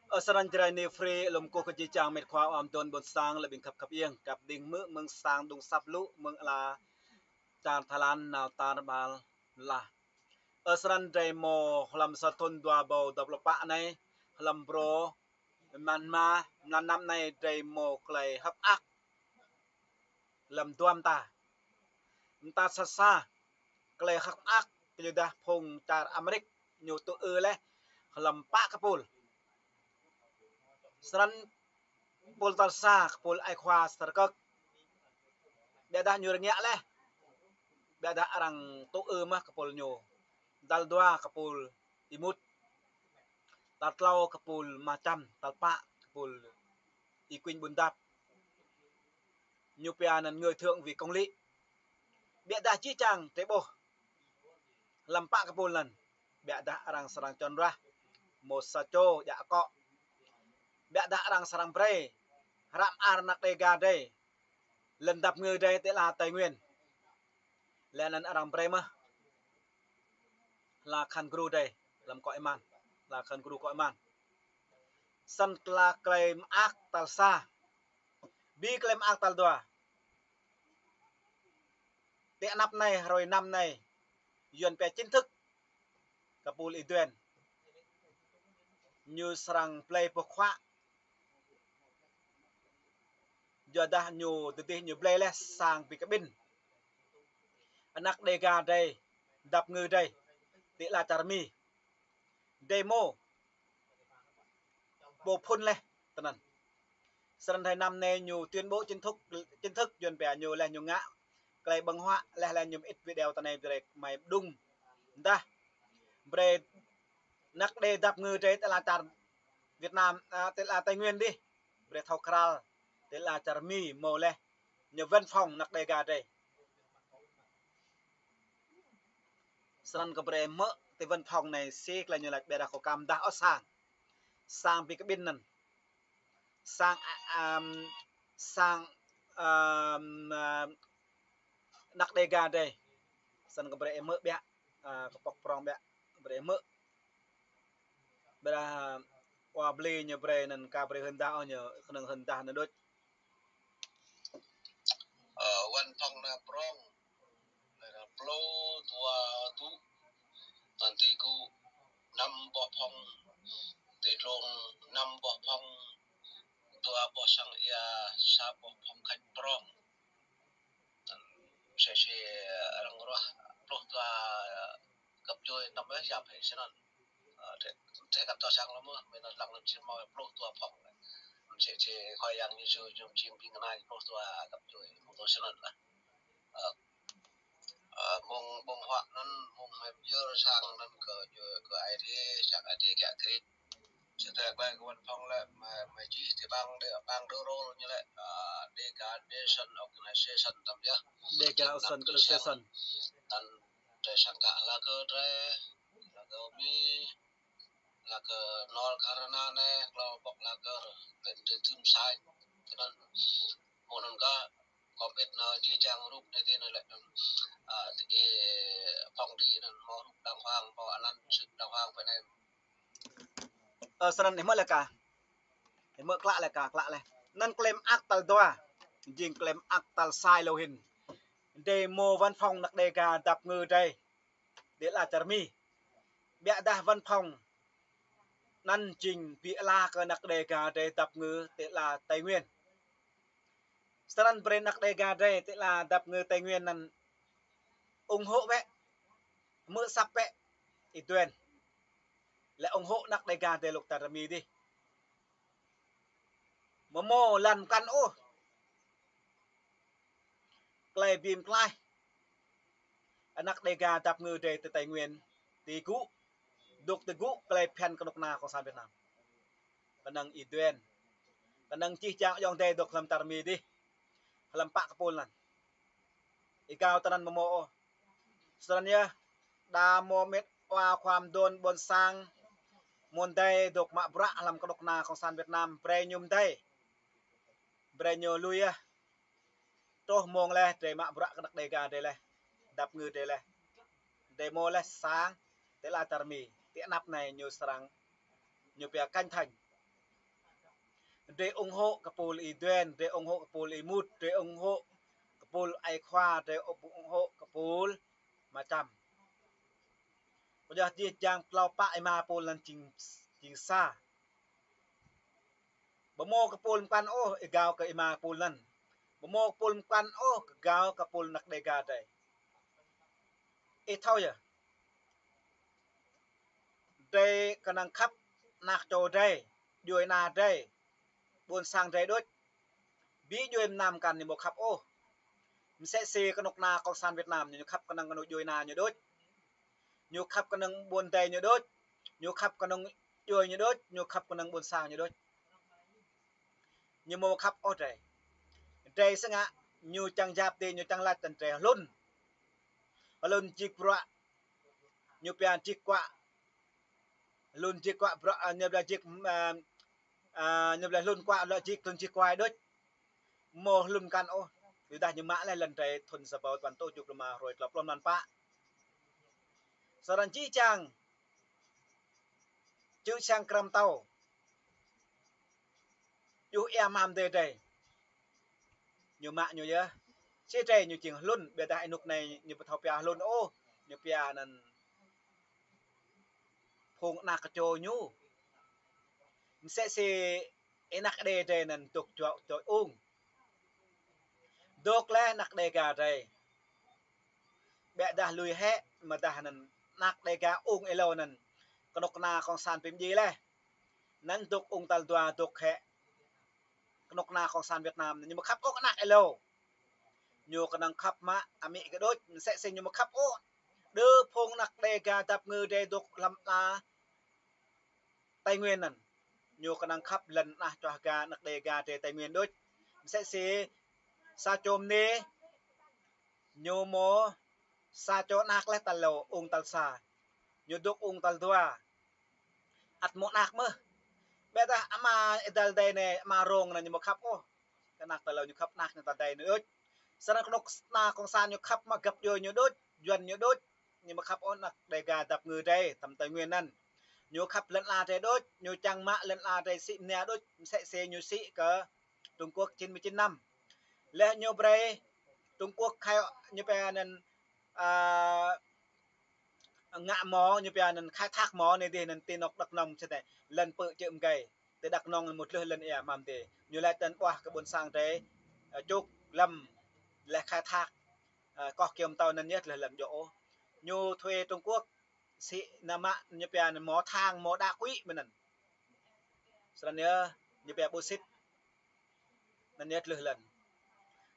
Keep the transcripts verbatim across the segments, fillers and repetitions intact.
Ơ srăng jrai ni free lŏm kơ jih jang mĕt khua ăm don ƀôn sang lĕ ƀing khăp khăp iêng kăp ding mơ̆ mơ̆ng sang dŭng sap lu mơ̆ng ala čar Thái Lan nao tar ƀar lah. Ơ srăng jrai mơ̆ hlăm sa thun dua ƀâo dua pluh pă anai hlăm brô mlan ma mlan năm anai jrai mơ̆ klei hơ̆k mơak hlăm dua mta. Mta sa sa klei hơ̆k mơak kơ yua dah phung čar Amêrik ñu tŭ ư leh hlăm pă kơpul. Srăng pul tal sa kơpul ai khua sar kơk. Biă dah ñu rơngiă leh. Biă dah arăng tŭ ư mơ̆ kơpul ñu. Tal dua kơpul Y Mut. Tal klâo kơpul Ma Čăm, tal pă kơpul Y Quynh Ƀun Dap. Ñu pia anăn người thượng vì công lý. Biă dah jih jang tơƀôh hlăm pă kơpul anăn. Biă dah arăng srăng čon rah mơ̆ sa čô djă akŏ. Biă dah arăng srăng brei hră mơar anak Đêga drei lŏn dap ngư drei ti ala Tây Nguyên. Leh anăn arăng brei mơ̆ hla khăn gru drei hlăm kŏ iman, hla khăn gru kŏ iman. Srăng tla klei mơak tal sa. Bi klei mơak tal dua. Ti anăp anai, hrơi năm anai, Yuăn pia chính thức kơpul Y Duen ñu srăng blei boh khua. Yua dah ñu tơdih ñu blei leh sang bi kƀĭn anak Đêga drei dap ngư drei ti ala čar Mi. Drei mơ̆ ƀu phŭn leh tơnăn. Srăng hrơi năm anai ñu tuyên bố chính thức, chính thức Yuăn pia ñu leh ñu ngă klei ƀơ̆ng huă leh leh ñu mơit video tơnai brei mai đŭng. Dah brei anak Đê dap ngư drei ti ala čar Việt Nam, a, ti ala Tây Nguyên dih. Brei thâo kral ti ala čar Mi mơ̆ leh ñu văn phòng anak Đêga drei. Srăng kơ brei mơ̆ ti văn phòng anai si klei ñu lač biă dah kơ kăm dah ôh sang. Sang bi kƀĭn anăn. Sang, a, ăm, sang, ăm, ăm, anak Đêga drei. Srăng kơ brei mơ̆ biă, a, kơ pŏk prong biă, brei mơ̆. Biă dah, a, wa bli ñu brei anăn ka brei hơndah ôh ñu, kơnơ̆ng hơndah anăn đôč. Ơ, văn phòng anai prong, anai pluh dua tŭ, anăn ti gŭ năm boh phòng, ti dlông năm boh phòng, dua boh sang ia, sa boh phòng khách prong. Anăn sĭt sĭt arăng ruah pluh dua găp djuê năm boh yap hĕ snăn. Ơ, drei, drei kăt tơ sang lăm mơh, mơ̆ng anăn lăng lăm čim mâo pluh dua phòng. Sĭt sĭt Khua Yang Yêsu jum čim ƀing anai pluh dua găp djuê, mơ̆ng tơ snăn lah. Ơ, ơ, mơ̆ng ƀơ̆ng huă anăn, mơ̆ng mơ̆ng yơr sang anăn kơ djuê, kơ Aê Diê, sang Aê Diê kiă kriê. Sĭt tơlơi kơ văn phòng lĕ, mơ̆, mơ̆ čih ti bang đơ, bang đơ rôl ñu lĕ, ơ, Đêga Nation Organization tăm yơh. Đêga Nation Organization. Anăn drei sang kơ lager drei, lager Mi, lager nol karana anai, klâo boh lager, lĕ drei tŭm sai. Tơnăn, mơ̆ng anăn kơ, kơ mơit nao jih jang rup anai ti anăn lĕ, a, ti, ơ, phòng đi anăn mâo rup đàng hoàng, mâo anăn sĭt đàng hoàng pơ anai. Ơ, snăn ih mơ̆ lĕ ka. Ih mơ̆ klă lĕ ka, klă leh. Anăn klei mơak tal dua. Jing klei mơak tal sa êlâo hĭn. Drei mâo văn phòng anak Đêga dap ngư drei ti ala čar Mi. Biă dah văn phòng anăn jing bi ala kơ anak Đêga drei dap ngư ti ala Tây Nguyên. Snăn brei anak Đêga drei ti ala dap ngư Tây Nguyên anăn ủng hộ bĕ, hmư̆ asăp bĕ Y Duen. Lĕ ủng hộ anak Đêga drei lŏk ta čar Mi dih. Mơ̆ mâo lăn mkăn ôh klei bi mtlaih anak Đêga dap ngư drei ti Tây Nguyên, ti gŭ, dôk ti gŭ klei phiăn kơnuk kơna Cộng sản Việt Nam. Kơnơ̆ng Y Duen. Kơnơ̆ng jih jang ayŏng adei dôk hlăm čar Mi dih. Hlăm pă kơpul anăn. Ih gao tơnăn mơ̆ mâo ôh. Snăn yơh. Đa mâo mĕt wa khua mduôn ƀôn sang mơ̆ng adei dôk mă bruă hlăm kơnuk kơna Cộng sản Việt Nam. Brei ñu mơ̆ng adei. Brei ñu lui yơh. Truh mông leh, drei mă bruă kơ anak Đêga drei leh. Dap ngư drei leh. Drei mâo leh sang, ti ala čar Mi. Ti anăp anai ñu srăng ñu pia Khánh Thành. Drei ủng hộ kơ pôl Y Duen, drei ủng hộ kơ pôl Y Mut, drei ủng hộ kơ pôl Ai Khua, drei ủng hộ kơ pôl Ma Čăm. Kơ yua jih jang klâo pă êma pôl anŭn jing, jing sa. Ƀu hmâo kơ pôl mơkăn ôh, êgao kơ êma pôl anŭn. Ƀu hmâo kơ pôl mơkăn ôh, êgao kơ pôl anăk Đêga drei. Ih thâo yơh. Drei kơnơ̆ng khăp anăk čô drei, djuai ana drei, ƀôn sang drei đôč. Ƀing djuai mơnam mơkăn ñu ƀu khăp ôh. Msĕ si kơnuk kơna Cộng sản Việt Nam ñu khăp kơnơ̆ng kơnuk djuai ana ñu đôč. Ñu khăp kơnơ̆ng ƀôn drei ñu đôč. Ñu khăp kơnơ̆ng djuai ñu đôč. Ñu khăp kơnơ̆ng ƀôn sang ñu đôč. Ñu ƀu khăp ôh drei. Drei sĭt ngă, ñu čang yap dih, ñu čang lač tăn drei hlŭn. Hlŭn jik bruă, ñu pia jik kuă. Hlŭn jik kuă bruă, a, ñu pia jik, a, a, ñu pia hlŭn kuă, lŏ jik, hlŭn jik kuă đôč. Ƀu hmâo hlŭn mơkăn ôh. Tơdah ñu mă leh lŏn drei thŭn sa rơbâo dua păn tơjuh pluh rơma hruê tlâo pluh mlan pă. Sơrăn jih jang čư̆ čhiăng krăm tâo. Yua ia mơ̆ng drei drei. Ñu mă ñu yơh. Sĭt drei ñu jing hlŭn, ƀiădah ênuk anai ñu ƀu thâo pia hlŭn ôh, ñu pia anăn phung anăk kơčô ñu. Msĕ si anăk Đê drei anăn dôk juă, juă ung. Dôk leh anăk Đêga drei. Ƀiădah lui hĕ, mơdah anăn anăk Đêga ung êlâo anăn kơnuk kơna Cộng sản pim dji leh. Anăn dôk ung tal dua dôk hĕ kơnuk kơna Cộng sản Việt Nam, ñu ƀu khăp ôh anăk êlâo. Ñu kơnơ̆ng khăp mă amĭ kơ đôč, msĕ si ñu ƀu khăp ôh đơ phung anăk Đêga dăp ngư drei dôk hlăm ala Tây Nguyên anăn. Ñu kơnơ̆ng khăp lŏn anăk čuah ga anăk Đêga drei Tây Nguyên đôč. Msĕ si sa čô mơnê ñu hmâo sa čô anăk leh tal êlâo, ung tal sa. Ñu dôk ung tal dua. Ăt hmâo anăk mơh. Ƀiădah ama êdal adai anei, ama rông anei ñu ƀu khăp ôh. Kơ anăk tal êlâo ñu khăp anăk ñu tal adai ñu đôč. Sơnăn kơnuk kơna Cộng sản ñu khăp mă găp djuai ñu đôč, Yuăn ñu đôč. Ñu ƀu khăp ôh anăk Đêga dăp ngư drei, tăm Tây Nguyên anăn. Ñu khăp lŏn ala drei đôč, ñu čang mă lŏn ala drei sĭ mnia đôč, msĕ si ñu sĭ kơ Trung Quốc chín mươi chín năm. Leh ñu brei Trung Quốc khai, ñu pia anăn, a, ngă mâo, ñu pia anăn khai thác mâo anei dih anăn ti anôk Đắk Nông sĭt anei, lŏn pơ čư̆ mơgei. Ti Đắk Nông mŭt leh lŏn ia mơ̆ng dih. Ñu lač tăn ƀuah kơ ƀôn sang drei, a, čuk lăm leh khai thác, a, koh kiơ̆ mtâo anăn yơh leh lŏn djŏ ôh. Ñu thuê Trung Quốc, sĭ nao mă ñu pia anăn mâo thang, mâo đá quỷ mơ̆ng anăn. Sơnăn yơh, ñu pia ƀu sĭt. Anăn yơh leh lŏn.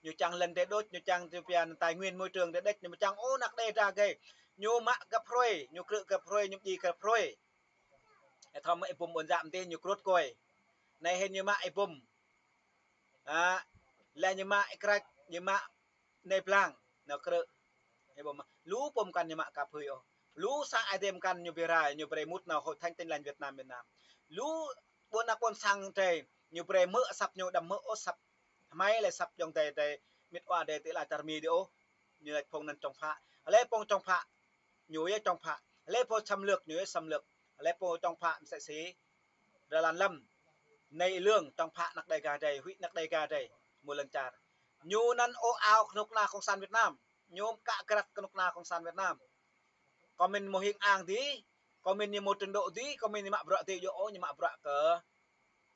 Ñu čang lŏn drei đôč, ñu čang ñu pia anăn tài nguyên môi trường drei đôč, ñu čang ôh anăk Đê drei gei. Ñu mă găp hruê, ñu krư̆ găp hruê, ñu djai găp hruê. Ih thâo mơ̆ ih bum ƀôn djam dih ñu krŭt kôi. Anei hĭn ñu mă ih bum. A, leh ñu mă ih krăč, ñu mă anei blang, nao krư̆. Ih bum mă. Lu pô mơkăn ñu mă kăp hưi ôh. Lu sa ai dih mơkăn ñu bi rai, ñu brei mŭt nao Hội Thánh Tin Lành Việt Nam, Việt Nam. Lu ƀôn anăk ƀôn sang drei, ñu brei hmư̆ asăp ñu đăm hmư̆ ôh asăp. Hmei lĕ asăp ayŏng adei drei, mĭt wa drei ti ala čar Mi dih ôh. Ñu lač phung anăn chống phá. Hlei phung chống phá, ñu yơh chống phá. Hlei phung xâm lược, ñu yơh xâm lược. Hlei phung chống phá msĕ si Ra Lan Lâm, Nay Ylương, chống phá anăk Đêga drei, huĭ anăk Đêga drei, mơ̆ng lŏn čar. Ñu anăn ôh ao kơnuk kơna Cộng sản Việt Nam. Ñu kă grăt kơnuk kơna Cộng sản Việt Nam. Kơ mĭn mâo hing ang dih, kơ mĭn ñu mâo trình độ dih, kơ mĭn ñu mă bruă dih, yua ôh ñu mă bruă kơ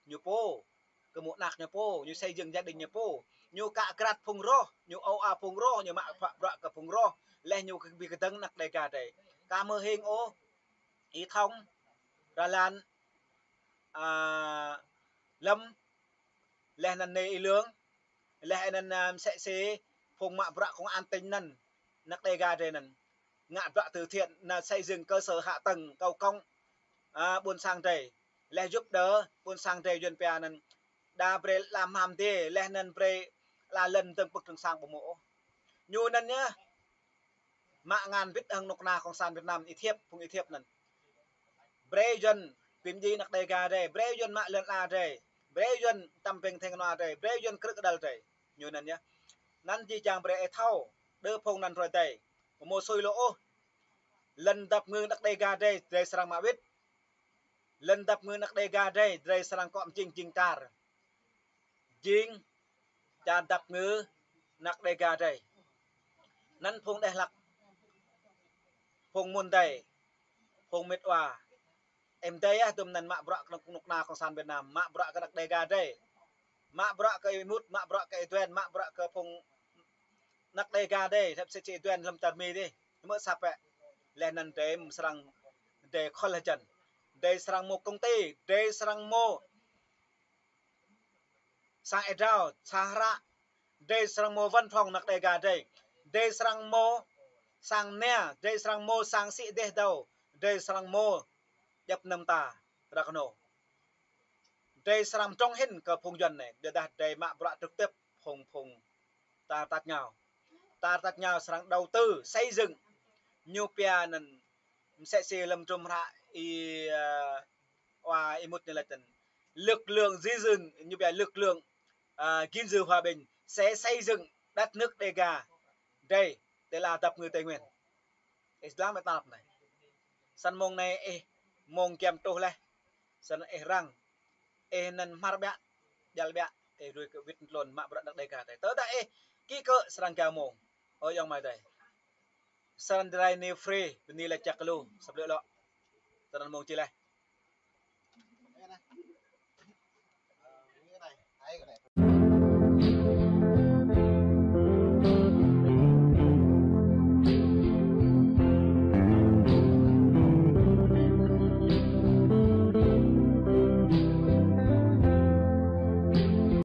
ñu pô, kơ mơ̆ng anăk ñu pô, ñu xây dựng gia đình ñu pô. Ñu kă grăt phung roh, ñu âu a phung roh, ñu mă bruă kơ phung roh. Leh ñu bi kơdơ̆ng anăk Đêga drei. Kơ mơ̆ng hing ôh, Y Thông, Ra Lan, a, Lâm, leh anăn Nay Ylương, leh anăn, a, msĕ si phung mă bruă công an tỉnh anăn, anăk Đêga drei anăn. Ngă bruă từ thiện, nao xây dựng cơ sở hạ tầng, cầu cống, a, ƀôn sang drei. Leh giúp đỡ ƀôn sang drei Yuăn pia anăn. Đa brei ala mham dih, leh anăn brei ala lŏn dơ̆ng pơ̆k dơ̆ng sang ƀu hmâo ôh. Ñu anăn yơh. Mă ngăn bĭt hăng kơnuk kơna Cộng sản Việt Nam Y Thiep, phung Y Thiep anăn. Brei Yuăn pim djai anăk Đêga drei, brei Yuăn mă lŏn ala drei, brei Yuăn tăm pĕng thĕng kơnua drei, brei Yuăn krư̆ kơđăl drei. Ñu anăn yơh. Anăn jih jang brei ih thâo, đơ phung anăn hruê adei. Ƀu hmâo sui lŏ ôh. Lŏn dăp ngư anăk Đêga drei, drei srăng mă bĭt. Lŏn dăp ngư anăk Đêga drei, drei srăng kŏ mjing jing čar. Jing čar dăp ngư anăk Đêga drei. Anŭn phung đeh hlăk, phung mơ̆n đei, phung mĕt wa. Em đei ah, dŭm anŭn mă bruă kơ kơnuk kơna Cộng sản Việt Nam, mă bruă kơ anăk Đêga drei. Mă bruă kơ ih Mut, mă bruă kơ ih Duen, mă bruă kơ phung anăk Đêga drei, tơdah sĭt sĭt Duen lăm čar Mi dih. Mơ̆ săp ĕ. Laih anŭn drei srăng, drei khŏl hơjăn. Drei srăng mơ̆ công ty, drei srăng mơ̆ sang êa drao, sang hră, drei srăng mơ̆ văn phòng anăk Đêga drei. Drei srăng mơ̆ sang nia, drei srăng mơ̆ sang sĭ dêh dâo, drei srăng mơ̆ djăp năm ta răk nô. Drei srăng mtrŏng hĭn kơ phung Yuan anai, ƀiădah drei mă bruă trực tiếp phung phung ta tat ngao. Ta tat ngao srăng đầu tư, xây dựng. Ñu pia anŭn msĕ si lăm trŭm hră ih, ơ, wa ih Mut ñu laĭ tơ̆n. Lực lượng gìn giữ, ñu pia lực lượng, ơ, gìn giữ hòa bình sẽ xây dựng đất nước Đêga drei, tơl a dăp ngư Tây Nguyên. Ih lăng mĕt tap anai. Săn mông anai ih mông giăm truh laih. Săn ih răng. Ih anŭn hmar ƀiă, djăl ƀiă, ih rui kơ wĭt tơlôn mă bruă anăk Đêga drei. Tơdah ih kĭ kơ srăng giăm mông. Ơ ayŏng amai adơi. Săn drei anai free, bơni laĭ čăk lu, săp lĕ lŏ. Săn mông či laih.